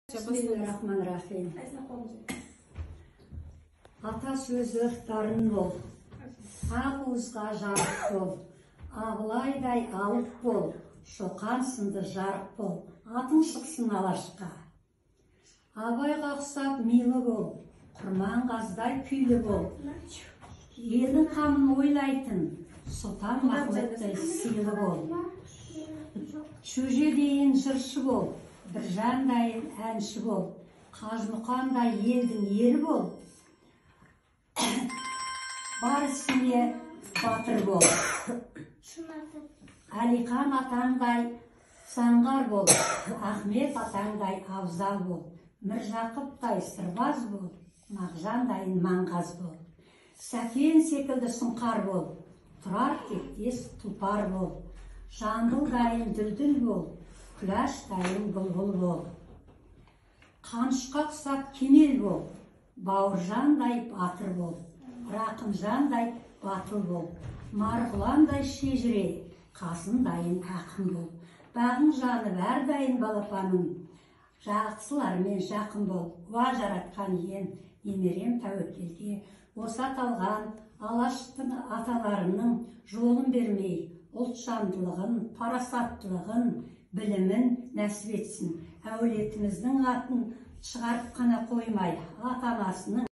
Бисмиллахиррахманиррахим. Ата сөзі дарын бол, ақ уызға жарық бол, Абылайдай алып бол, Шоқан сынды жарық бол, атың шықсын алашқа. Абайға ұқсап милы бол, Құрманғазыдай күйлі бол, елдің қамын ойлайтын, Сұлтан Махмұттай сыйлы бол. Шөжедейін жыршы бол, Біржандайын әнші бол, Қажымұқандай елдің ері бол, бар ісіңе батыр бол. Әлихан атаңдай заңғар бол, Ахмет атаңдай абзал бол, Міржақыптай сырбаз бол, Мағжандайын маңғаз бол. Сәкен секілді сұңқар бол, Тұрар тектес тұлпар бол, Жамбылдайын дүлдүл бол, Күләштайын бұлбұл бол. Қанышқа ұқсап кемел бол, Бауыржандай батыр бол, Рақымжандай батыл бол, Марғұландай шежіре, Қасымдайын ақын бол. Бағың жанып әрдайым балапаным, жақсылармен жақын бол. Уа жаратқан ием, немерем тәуекелге, осы аталған Алаштың аталарының жолын бермей, ұлтжандылығын, парасаттылығын, білімін нәсіп етсін. Әулетіміздің атын шығарып қана қоймай, ата-анасының